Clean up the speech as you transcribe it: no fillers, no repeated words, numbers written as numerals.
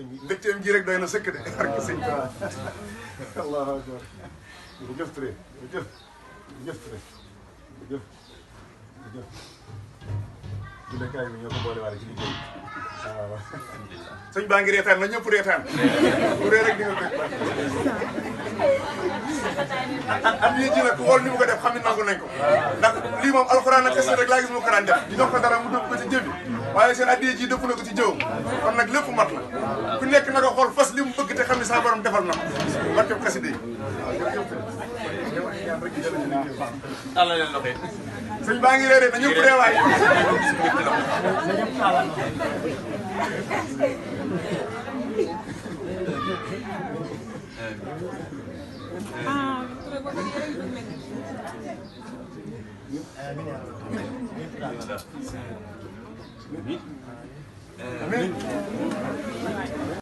mbégteem ji rek doy na sëkk de ak sëñ Tuubaa allahu akbar jërëjëf Touré jërëjëf jërëjëf Touré jërëjëf jërëjëf julekaay bi ñoo ko boole waale ci liggéey waaw sëñ baa ngi reetaan na ñëpp reetaan bu ree rek di nga fekk am yi ji nag ku xool ni mu ko def xam ne nangu nañ ko ndax lii moom alxuraan ak xasida rek laa gis mu ko daan def di jox ko dara mu dëpp ko ci jëbi waaye seen addiya ji dëpp na ko ci jëwam kon nag lépp mat la ku nekk na nga xool fas li mu bëgg te xam ne sa borom defal na ko barkeb xasida yi Allah leen loxo sëñ baa ngi reere na ñëpp reewaay amiin